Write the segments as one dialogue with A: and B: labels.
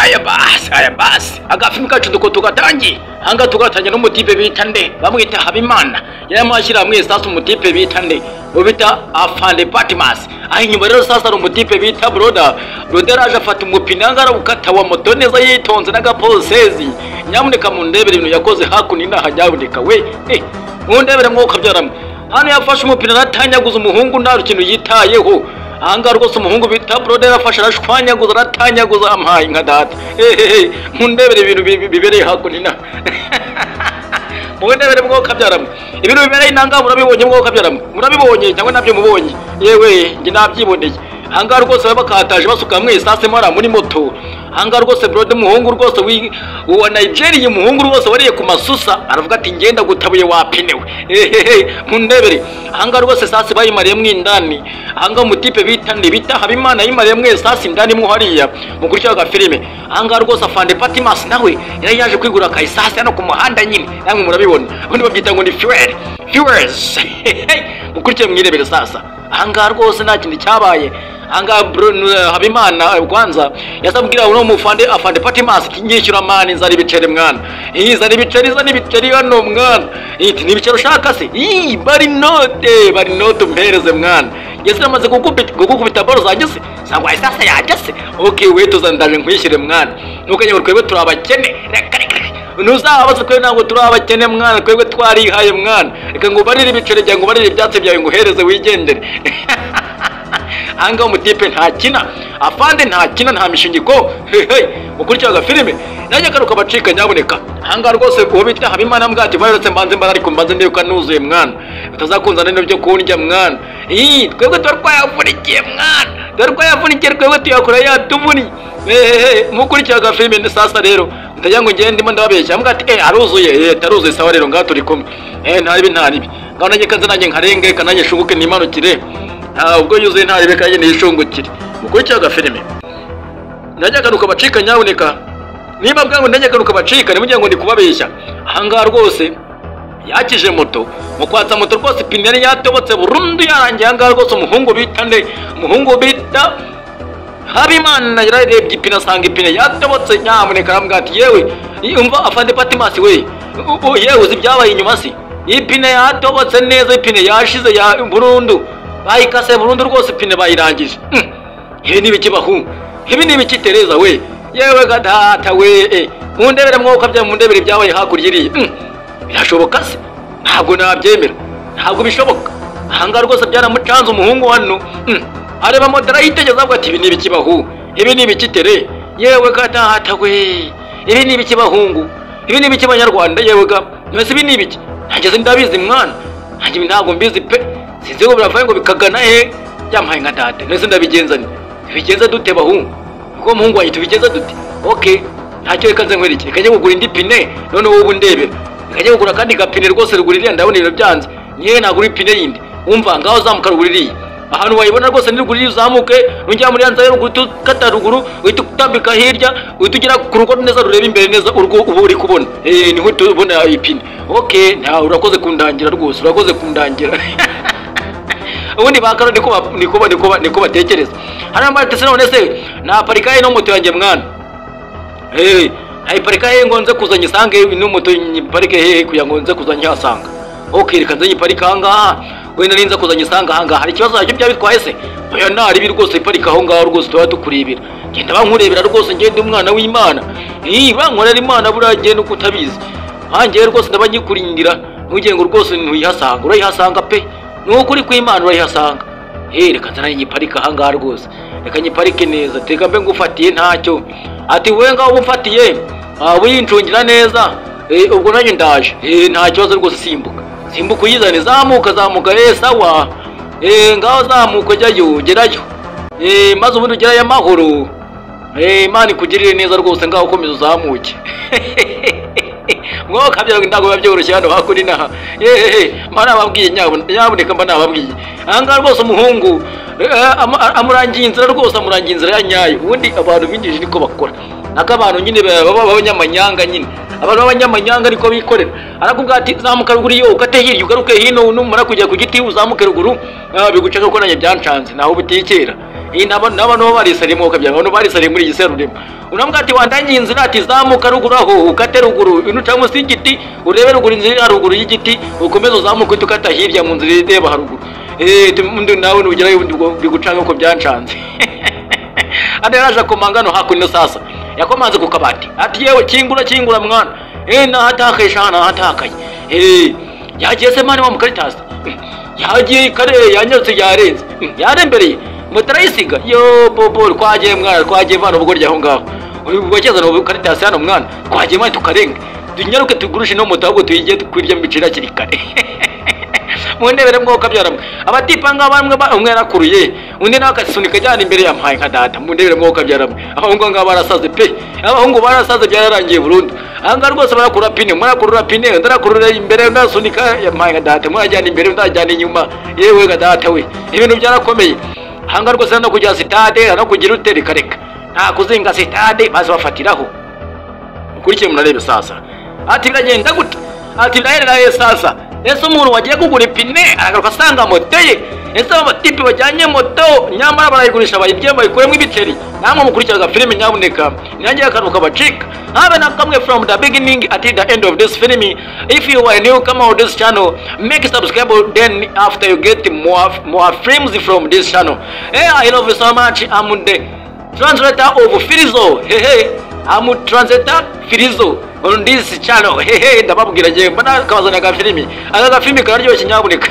A: Aya basi, aya basi, agafilmu kacu duko tugatangiye hanga tugatangira n'umutipe bita nde, bamwita Habimana. Yarimo ashyira hamwe sasa umutipe bita nde, bita Afande Patmas. Aho inyuma rero sasa ari umutipe bita Broda. Broda araje afata umupine anga arawukata wa moto neza yitonze n'agaposezi. Nyamuneka mundebere ibintu yakoze hakuno inaha, nyabuneka we, mundebere mwuka byaramwe. Hano yafashe umupine aratanyaguza umuhungu nta kintu yitayeho. Ahangaha rwose umuhungu bita Broda yarafashe arashwanyaguza aratanyaguza, ampaye nka data. Ehehe, mundebere ibintu bibereye hakuno inaha. Mundebere mwuka byaramwe. Ibintu bibereye inanga murabibonye mwuka byaramwe. Murabibonye cyangwa nabyo mubonye? Yewe njye nabyiboneye. Ahangaha rwose baba bakataje basuka hamwe esase mara muri moto. Ahangaha rwose Broda umuhungu rwose wa Nigeria, umuhungu rwose wariye ku masusa aravuga ati ngenda gutabuye wapinewe. Ehehe, mundebere. Ahangaha rwose sase bayimariye mwindani. Ahangaha umutipe bita nde, bita Habimana yimariye mwe sase indani mu hariya mukurikira agafilime. Ahangaha rwose Afande Patimas nawe yari yaje kwigura akayisase hano ku muhanda nyine, namwe murabibona. Ubundi babyita ngo ni fuel. Fuels. Mukurikire mwirebere sasa. Ahangaha rwose nta kintu cyabaye. Ahangaha Habimana kwanza yasabwira uno mufande Afande Patimas ati nyishyura mani nzari ibiceri mwana. Zari ibiceri, zari ibiceri hano mwana. Iti ni ibiceri ushaka se? Ii bari note, bari note umpereze mwana. Yesu amaze gukubita baro zanjye se? Sangwa isasa yanjye se? Okay, we tuzandaje nkwishyire mwana. Nuko nyine twebwe turi abakene. Reka reka. Nuzabaza twe ntabwo turi abakene mwana, twebwe twarihaye mwana. Reka ngo barire ibiceri byawe, ngo barire ibyatsi byawe, nguhereze wigendere. Ahangaha umutipe ntakina, afande ntakina, nta mishingiko. Hehe, mukurikira agafilime nanjye akaruka bacika nyaboneka. Ahangaha rwose uwo bita Habimana mbwa ati bayaretse mbanze mbara ariko mbanze ndiruka nuzuye mwana, utazakunzana n'ibyo kundya mwana. Ii twebwe twarwayavunikiye mwana, twarwayavunikiye twebwe tuyakora yatuvuni. Hehe, mukurikira agafilime sasa rero ndagira ngo ngende ndimo ndababeshya mbwa ati aruzuye, taruzuye sawa rero ngaha turi kumwe. Ntaribi ntaribi ngaho nanjye kanze nanjye nkarenge kananjye shunguke nimanukire. Ubwo yuzuye ntaribe kandi nishungukire. Mukurikira agafilime nanjye akaruka bacika nyaboneka. Niba bwangu nanjye akaruka bacika nimugira ngo ndi kubabeshya. Ahangaha rwose yakije moto, mu kwatsa moto rwose ipine yari yatobotse burundu yarangiye. Ahangaha rwose umuhungu bita nde, umuhungu bita Habimana yararebye ipine asanga ipine yatobotse nyamuneka, arambwira ati yewe umva Afande Patimas we, yewe uzi ibyabaye inyuma se? Ipine yatobotse neza, ipine yashize ya burundu, bayikase burundu rwose ipine bayirangije. Ibi ni ibiki bahungu? Ibi ni ibiki Tereza we? Yewe gadata we, mundebere mwuka bya mundebere ibyabaye hakurya iriya. Birashoboka se? Ntabwo nabyemera, ntabwo bishoboka. Ahangaha rwose byaramucanze umuhungu hano. Areba moto arayitegereza avuga ati ibi ni ibiki bahungu? Ibi ni ibiki Tere? Yewe gadata we, ibi ni ibiki bahungu? Ibi ni ibiki banyarwanda? Yewe ga, mwese ibi ni ibiki? Nageze ndabizi mwana, nanjye ibi ntabwo mbizi pe. Sinzi ngo biravaye ngo bikagana he, yampaye nka data. Mwese ndabigenza nte? Tubigenza dute bahungu? Kuko muhungu wanjye tubigenza dute? Okay, ntacyo reka nze nkwereke. Reka njye kugura indi pine, none wowe ubu ndebera. Reka njye kugura kandi gapine rwose rugura iriya, ndabona ibintu byanze. Niyo nagura ipine yindi. Umva ngaho uzamuka rugura iriya. Ahantu wayibona rwose ni ruguru iriya uzamuke, nujya muri ya nzira yo ukata ruguru, uhita utambika hirya, uhita ugera ku rugo neza rureba imbere neza urwo uba uri kubona. Niho uhita ubona ipine. Okay, nta urakoze kundangira rwose, urakoze kundangira. Ubundi bakaro niko batekereza. Hano mbatse none se naparika he no moto yanjye mwana? Nayiparika he ngo nze kuzanye isange no moto nyiparike he kugira ngo nze kuzanye hasanga? Okay, reka nze nyiparike aha ngaha. Wenda ninza kuzanye isanga aha ngaha. Hari ikibazo nacyo byabitwaye se? Oya ntaribi rwose iparika aho ngaho rwose tuba tukurebera. Genda bankurebera rwose ngende umwana w'Imana. Bankorera Imana buriya ngende uko utabizi. Nkanjye rwose ndaba nyikurindira, ntugire ngo rwose ntuyihasanga, urayihasanga pe. Nuko uri kw'Imana urayihasanga. Reka nze nyiparike aha ngaha rwose. Reka nyiparike neza, teka mbe ngufatiye ntacyo. Ati we ngaho umfatiye, wincungira neza. Ubwo nanjye ndaje. Nta kibazo rwose simbuka. Simbuka uyizane, zamuka zamuka, sawa. Ngaho zamuka jyayo, gerayo. Maze ubundi ugerayo amahoro. Imana ikugirire neza rwose ngaho ukomeza uzamuke. Mwuka byawe ntabwo biba byoroshye hano hakuno inaha. Mba nababwiye nyabuneka, mba nababwiye. Ahangaha rwose umuhungu amurangiye inzira rwose, amurangiye inzira ya nyayo. Ubundi abantu b'injiji niko bakora. Nako abantu nyine baba b'abanyamanyanga nyine. Abantu b'abanyamanyanga ariko bikorera. Arakubwira ati zamuka ruguru iyo ukate hirya ugaruke hino, numara kujya ku giti uzamuke ruguru, biguca ko nanjye byancanze naho butikera. Iyi nabo nabo barisariye mu kabyanga, abantu barisariye muri iyi serurimo. Unambwira ati wandangiye inzira, ati zamuka ruguru aho ukate ruguru, inuca munsi y'igiti urebe ruguru inzira iri haruguru y'igiti, ukomeze uzamuke uhite ukata hirya mu nzira ireba haruguru. Undi nawe nugerayo bigucanga uko byancanze. Hano yaraje akomanga no hakuno sasa, yakomanze ku kabati ati yewe kingura kingura mwana, nahatakaye sha nahatakaye. Yagiye se mani wa mukaritasi, yagiye kare yanyarutse yarenze yarembereye moto arayisiga. Yo bobo twagiye mwana, twagiye mwana ubwo ryaho ngaho wakeza no karitasi hano mwana, twagiye mwana tukarenga tunyaruke tugurushe no moto ahubwo tuyige twirya mu bicira hakiri kare. Mundebere mwoka byaramwe abatipa ngaba bamwe umwe yarakuruye undi nawe akasunika ajyana imbere yampaye nka data. Mundebere mwoka byaramwe abahungu ngaba barasaze pe, abahungu barasaze byararangiye burundu. Aha ngaha rwose barakura pine, murakurura pine, ndarakurura imbere ndasunika yampaye nka data, murajyana imbere ndajyana inyuma, yewe ga data we ibintu byarakomeye. Aha ngaha rwose no kujya sitade no kugira utereka reka nta kuzinga sitade baza bafatiraho. Ukurikiye munarebe sasa ati biragenda gute, ati biraherera sasa. Ese umuntu wagiye kugura ipine aragaruka asanga moto ye? Ese abatipe bajyanye moto nyamara barayigurisha bayibye bayikuremo ibiceri? Namwe mukurikiraga filime nyabuneka nanjye akantu kabacika habe na kamwe from the beginning until the end of this film. If you are new come on this channel, make subscribe, then after you get more films from this channel. Hey, I love you so much. I'm the translator of Firizo. Hey hey, I'm translator Firizo on this channel. Hey hey, ndababwira ngiye mbona kabazana ga filimi. Aka ga filimi kararyoshye nyabuneka.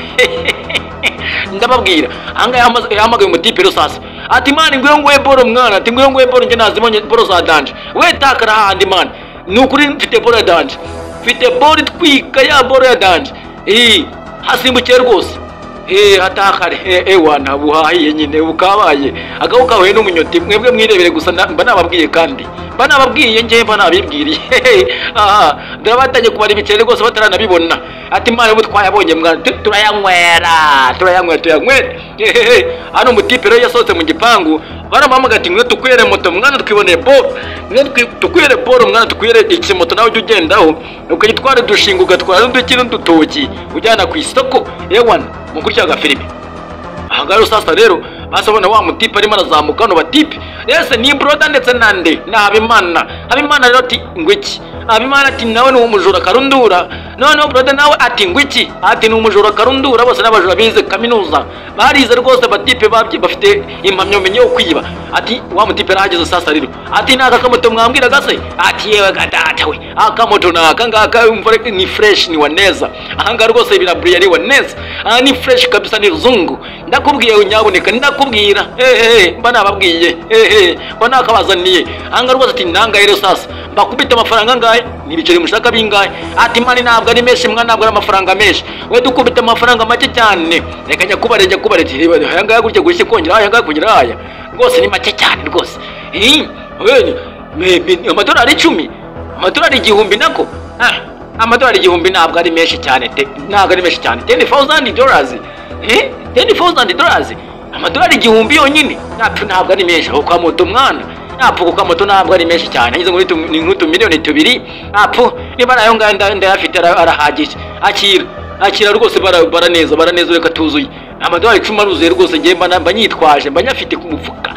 A: Ndababwira anga yahamagaye umutipe rero sasa ati mani ngwiyo nguwe boro mwana, ati ngwiyo nguwe boro nge nazibonye boro za danje. We takara handi mani, ni ukuri mfite boro ya danje, mfite boro itwika ya boro ya danje. Hasimbukiye rwose hatakare ewana buhahiye nyine bukabaye agaho kahuye n'umunyoti. Mwebwe mwirebere gusa mba nababwiye kandi mba nababwiye ngewe mba nabibwiriye. Aha dore batangiye kubara ibiceri rwose bataranabibona. Ati mwana ubu twayabonye mwana, turayanywera turayanywera tuyanywera. Hano umutipe rero yasohotse mu gipangu baramuhamagaye ati ngwino tukwere moto mwana, twiboneye boro, ngwino tukwere boro mwana, tukwere iki moto nawe ujye ugendaho ukayitwara udushinga ugatwara n'uduki n'udutoki ujyana ku isoko. Ewana mukurikira agafilime. Aha ngaha sasa rero basabona wa mutipe arimo arazamuka hano batipe ese ni broda ndetse nande na Habimana. Habimana rero ati ngwiki, Habimana ati nawe ni umujura karundura. Noneho broda nawe ati ngwiki, ati ni umujura karundura. Bose n'abajura bize kaminuza barize rwose, batipe bafite impamyabumenyi yo kwiba. Ati wa mutipe arahageze sasa rero ati naka kamoto mwambwira gase, ati yewe gadata we akamoto naka ngaka umva ni fresh ni waneza. Aha ngaha rwose biraburiye ari waneza, aha ni fresh kabisa ni ruzungu. Ndakubwiye nyabuneka ndakubwira mba nababwiye mba nakabazaniye. Aha ngaha rwose ati nangahe rero sasa mbakubita amafaranga angahe, ni ibiceri mushaka bingahe? Ati mani ntabwo ari menshi mwana, ntabwo ari amafaranga menshi, we dukubita amafaranga make cyane. Reka njya kubare njya kubare aya ngaya gutya gushye kongera aya ngaya kugira aya rwose ni make cyane rwose. Amadolari 10, amadolari 1000 nako, amadolari 1000 ntabwo ari menshi cyane te, ntabwo ari menshi cyane. $10,000 $10,000 amadolari 1000 yonyine ntabwo ari menshi aho kwa moto mwana. Apo kuko moto ntabwo ari menshi cyane, ngize ngo ni nk'utu miliyoni 2. Apo niba nayo nganda ndayafite arahagije. Akira akira rwose baraneza baraneza reka tuzuye amadolari 10 aruzuye rwose ngiye mba nyitwaje mba nyafite ku mufuka.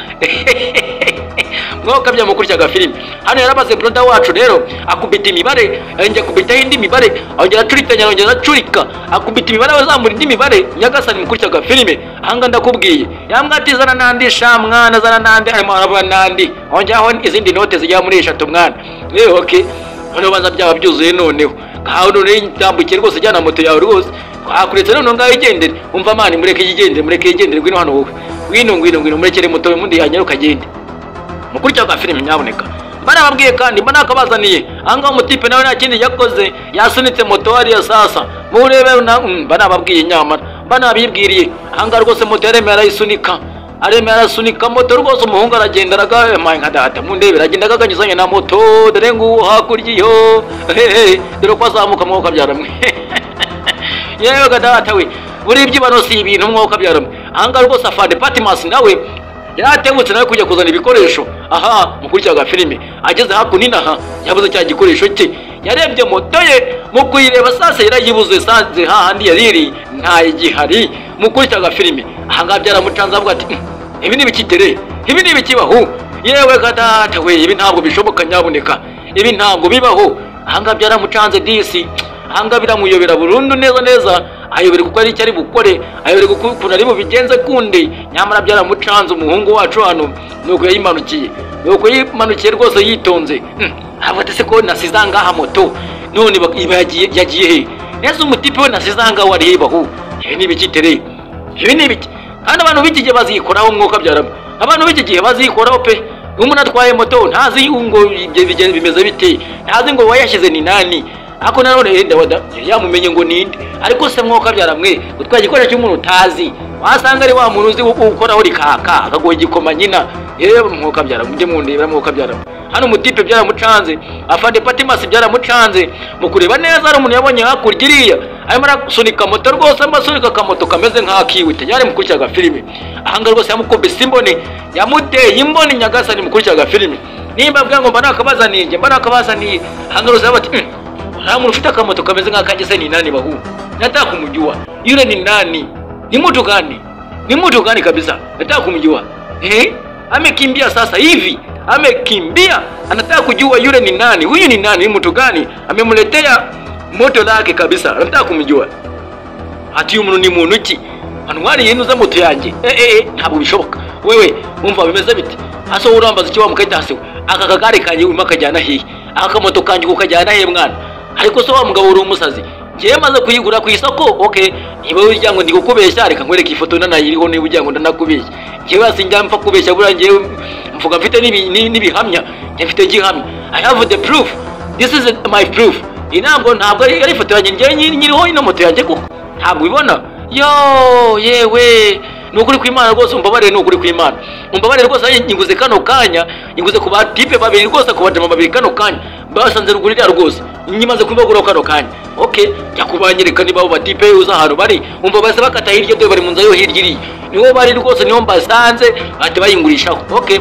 A: Mwoka bya mukurikira agafilime. Hano yarabaze broda wacu rero akubita imibare, njya kubita indi mibare, ongera acurikanya ongera acurika, akubita imibare azamura indi mibare. Nyagasani mukurikira agafilime. Ahanga ndakubwiye yambwa ati zana nandi sha mwana, zana nandi arimo arabona nandi, ongeraho izindi note zijya muri 3 mwana. Okay noneho baza byaba byuzuye noneho ngaho none ntambukiye rwose jyana moto yawe rwose akuretse none ngaho igendere. Umva mani mureke yigendere, mureke yigendere, ngwino hano wowe, ngwino ngwino ngwino murekere moto mundi yanyaruka agende. Mukurikira agafilime nyabuneka. Barababwiye kandi mba nakabazaniye. Aha ngaha umutipe nawe nta kindi yakoze yasunitse moto hariya sasa murebe mba nababwiye nyamara mba nabibwiriye. Aha ngaha rwose moto yaremeye arayisunika, aremeye arasunika moto rwose umuhungu aragenda aragamaye nka data mundebere agenda agaganyuzanya na moto. Dore nguwo hakurya iyo dore ko azamuka mwuka byaramwe. Yewe gadata we buri ibyibano si ibintu mwuka byaramwe. Aha ngaha rwose afande Patimas nawe yaratebutse nawe kujya kuzana ibikoresho. Aha mukurikira agafilime ageze hakuno inaha yabuze cya gikoresho cye, Yarebye moto ye, mu kuyireba sasa yarayibuze, sanze hahandi yari iri ntayigihari. Mukurikiraga filime ahangaha byaramucanze, avuga ati ibi ni ibikitere, ibi ni ibikibaho, yewe kadata we, ibi ntabwo bishoboka nyabuneka, ibi ntabwo bibaho. Ahangaha byaramucanze disi, ahangaha biramuyobera burundu neza neza, ayoberwa uko ari icyo ari bukore, ayoberwa ukuntu ari bubigenze kundi. Nyamara byaramucanze umuhungu wacu hano, nuko yayimanukiye, nuko yimanukiye rwose yitonze. Avuga ati se ko nasize ahangaha moto, none iba yagiye he? Neza umutipe we nasize ahangaha wari he bahu? Ibi ni ibiki tere? Ibi ni ibiki? Kandi abantu b'iki gihe bazikoraho, mwuka byaramo. Abantu b'iki gihe bazikoraho pe. Umuntu atwaye moto ntazi ngo ibyo bimeze bite, ntazi ngo wayashyize ni nani. Ariko nanone yenda wada yamumenye ngo ninde. Ariko se mwuka byaramwe utwaye igikoresho cy'umuntu utazi, wasanga ari wa muntu uzi ukoraho rikaka akagoye igikoma nyina. Yewe mwuka byaramwe, mujye mundebera mwuka byaramwe. Hano umutipe byaramucanze, afande Patimas byaramucanze. Mu kureba neza hari umuntu yabonye hakurya iriya arimo arasunika moto rwose, arimo asunika akamoto kameze nk'akiwite. Yari mukurikiraga filime ahangaha rwose, yamukubise imboni, yamuteye imboni nyagasani. Mukurikiraga filime nimba abwira ngo mba nakabazaniye, njye mba nakabazaniye. Ahangaha rwose bati nta muntu ufite akamoto kameze nk'akanjye se ni nani bahu? Nataka kumjua yule ni nani, ni mtu gani, ni mtu gani kabisa, nataka kumjua. Amekimbia sasa hivi, amekimbia anataka kujua yule ni nani, huyu ni nani, ni mtu gani amemletea moto lake kabisa, anataka kumjua. Ati uyu muntu ni muntu ki antwariye inuza moto yanjye? Ntabwo bishoboka. Wewe umva bimeze bite? Ase urambaza iki wa mukayitasi we? Aka kagare kanjye urimo akajyana hehe? Aka kamoto kanjye ukajyana hehe mwana? Ariko se wa mugabo uri umusazi? Njyewe maze kuyigura ku isoko. Okay, niba ugira ngo ndi kukubeshya reka nkwereke ifoto nanayiriho, niba ugira ngo ndanakubeshya. Njyewe sinjya mpfa kubeshya, buriya njyewe mvuga mfite n'ibihamya, njye mfite gihamya. I have the proof, this is my proof. Iyi ntabwo ari ifoto yanjye njyewe nyiriho ino moto yanjye kuko ntabwo ubibona. Yo yewe, ni ukuri kw'Imana rwose, umbabarire, ni ukuri kw'Imana umbabarire rwose. Nyiguze kano kanya, nyiguze ku batipe babiri rwose, ku bajama babiri kano kanya basanze ruguru iriya rwose, nyimaze kubagura kano kanya. Okay, jya kubanyereka niba abo batipe uzi ahantu bari. Umva bahise bakata hirya, dore bari mu nzu yo hirya iriya, niho bari rwose, niho mbasanze bahita bayingurishaho. Okay,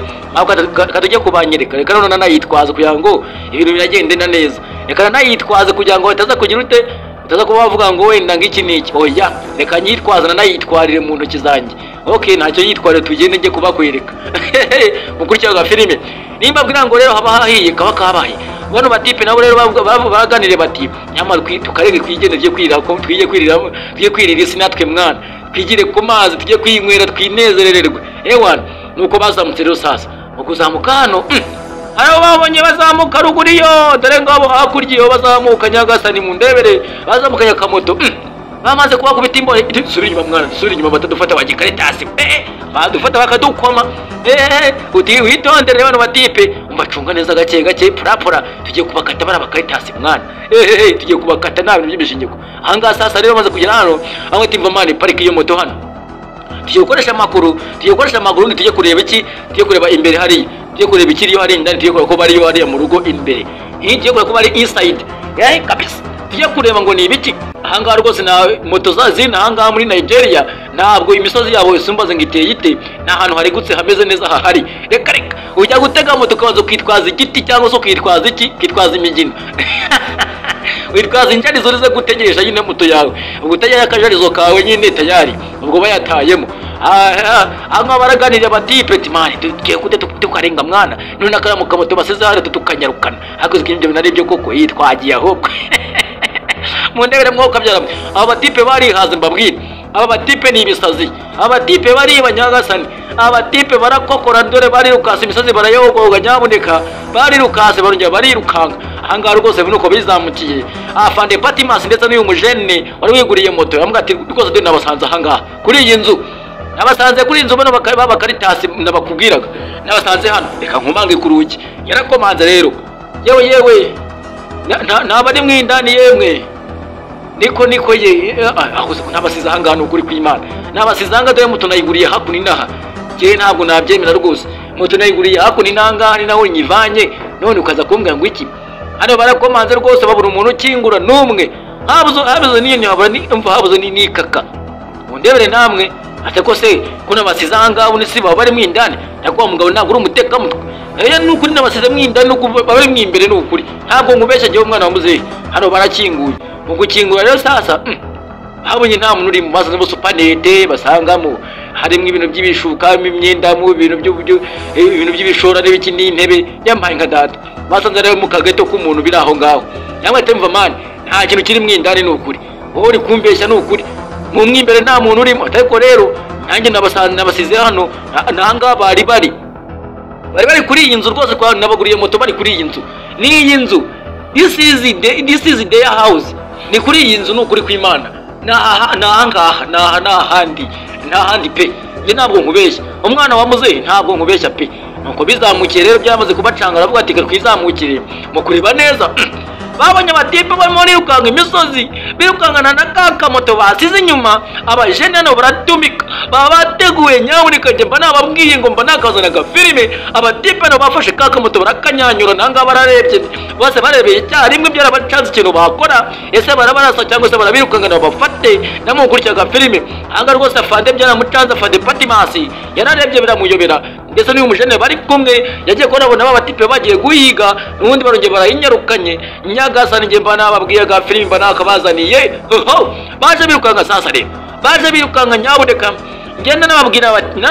A: katujye kubanyereka, reka none nanayitwaza kugira ngo ibintu biragende na neza, reka nanayitwaze kugira ngo bataza kugira ute, utaza kuba bavuga ngo wenda ngiki niki. Oya, reka nyitwaza nanayitwarire mu ntoki zanjye. Okay, ntacyo yitwarire, tugende njye kubakwereka. Mukurikira filime nimba bwira ngo rero haba hahiye kaba kabaye. Bano batipe nabo rero baganire bati nyamara tukarege twigende tujye kwirira ko twijye kwirira, tujye kwirira isi natwe mwana, twigire ku mazi, tujye kwinywera, twinezerererwe. Ewana nuko bazamutse rero sasa, mu kuzamuka hano hariho babonye bazamuka ruguru iyo, dore ngabo hakurya iyo bazamuka nyagasani mundebere, bazamukanye akamoto. Bamaze kubakubita imboni, subira inyuma mwana, subira inyuma batadufata bagikaritasi, badufata bakadukoma. Uti witondere bano batipe, umbacunga neza gake gake, purapura tugiye kubakata bara bakaritasi mwana. Tugiye kubakata nta bintu by'imishinyiko. Ahangaha sasa rero bamaze kugera hano, aho timva mani pariki iyo moto hano, tugiye gukoresha amakuru, tugiye gukoresha amaguru, tujye kureba iki, tugiye kureba imbere hariya, tugiye kureba ikiriyo hariya indani, tugiye kureba ko bariyo hariya mu rugo imbere, tugiye kureba ko bari inside kabisa, tugiye kureba ngo ni ibiki. Ahangaha rwose na moto za zina ahangaha muri Nigeria ntabwo imisozi yabo isumbaze ngo iteye ite, nta hantu harigutse hameze neza hahari. Reka reka, ujya gutega moto ukabanza ukitwaza igiti cyangwa se ukitwaza iki, ukitwaza imigina, witwaza injarizo urize gutegereje nyine moto yawe, ubwo utajyayo akajarizo kawe nyine tayari ubwo bayatayemo. Ahangaha baraganirira batipe ati mani tugiye kute tukarenga mwana, none akaramu kamoto basize hano tukanyarukana, ariko ibyo bintu ari byo koko yitwagiye ahubwo mundebere mwuka byaramwe. Aba batipe barihaze mbabwire, aba batipe ni ibisazi, aba batipe bariba nyagasani, aba batipe barakokora, dore barirukase imisozi barayogoga nyabuneka, barirukase barongera barirukanka. Ahangaha rwose nuko bizamukiye afande Patimas ndetse n'uyu mujene wari wiguriye moto, yamubwira ati rwose dore nabasanze ahangaha kuri iyi nzu, nabasanze kuri inzu bano babakaritasi nabakubwiraga, nabasanze hano, reka nkomange ku rugi. Yarakomanze rero, yewe yewe naba ari mwindani yemwe, niko niko ye ahuze nabasize ahangaha, ni ukuri kw'Imana nabasize ahangaha, dore moto nayiguriye hakuno inaha, njyewe ntabwo nabyemera rwose, moto nayiguriye hakuno inaha ni naho nyivanye, none ukaza kumbwira ngo iki? Hano barakomanze rwose babura umuntu ukingura n'umwe, habuze n'iyo nyabura habuze n'ikaka. Mundebere namwe ate ko se ko nabasize ahangaha ubu si baba bari mwindani, ariko wa mugabo ntabwo uri umutekamutwe. Nukuri nabasize mwinda nuko bari mwimbere, nukuri ntabwo nkubeshya njyewe umwana wa muzehe. Hano barakinguye, mu gukingura rero sasa habonye nta muntu urimo, basanzemo supanete, basangamo harimo ibintu by'ibishuka, imyenda, mu ibintu ibintu by'ibishora n'ibiki n'intebe. Yampaye nka data, basanze rero mu kageto k'umuntu biri aho ngaho. Yamwe ati mva man, nta kintu kiri mwindani, ni ukuri wowe uri kumbeshya, ni ukuri mu mwimbere nta muntu urimo. Ariko rero nanjye nabasanze nabasize hano, nahangaha bari kuri iyi nzu rwose, kwa nabaguriye moto bari kuri iyi nzu, n'iyi nzu, this is their house, ni kuri iyi nzu, ni ukuri kw'Imana, nahangaha, naha nahandi ntahandi pe. Njye ntabwo nkubeshya umwana wa muzehe, ntabwo nkubeshya pe. Nuko bizamukiye rero byamaze kubacanga, aravuga ati twizamukire. Mu kureba neza babonye abatipe barimo birukanka imisozi, birukankana na ka kamoto basize inyuma. Abajene hano baratumika, baba bateguye. Nyabuneka njye mba nababwiye ngo mba nakazana agafilime. Abatipe hano bafashe ka kamoto barakanyanyura, nangaha bararebye bose, barebeye icyarimwe, byarabacanze ikintu bakora. Ese barabarasa cyangwa se barabirukankana babafate? Namukurikira agafilime ahangaha rwose, afande byaramucanze. Afande Patimasi yararebye biramuyobera, ndetse n'uyu mujene bari kumwe yagiye kubona abona b'abatipe bagiye guhiga ubundi barongeye barayinyarukanye. Nyagasani, njye mba nababwiye agafilime mba nakabazaniye. Hoho, baje birukanka sasa rero, baje birukanka. Nyabuneka ngenda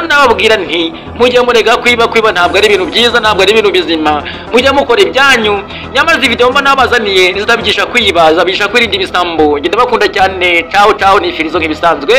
A: nababwira nti mujye murega kwiba, kwiba ntabwo ari ibintu byiza, ntabwo ari ibintu bizima, mujye mukora ibyanyu. Nyamaze video mba nabazaniye ntizizabigisha kwiba, zabigisha kwirinda ibisambo. Ngenda bakunda cyane. Ciao ciao, ni Firizo nk'ibisanzwe.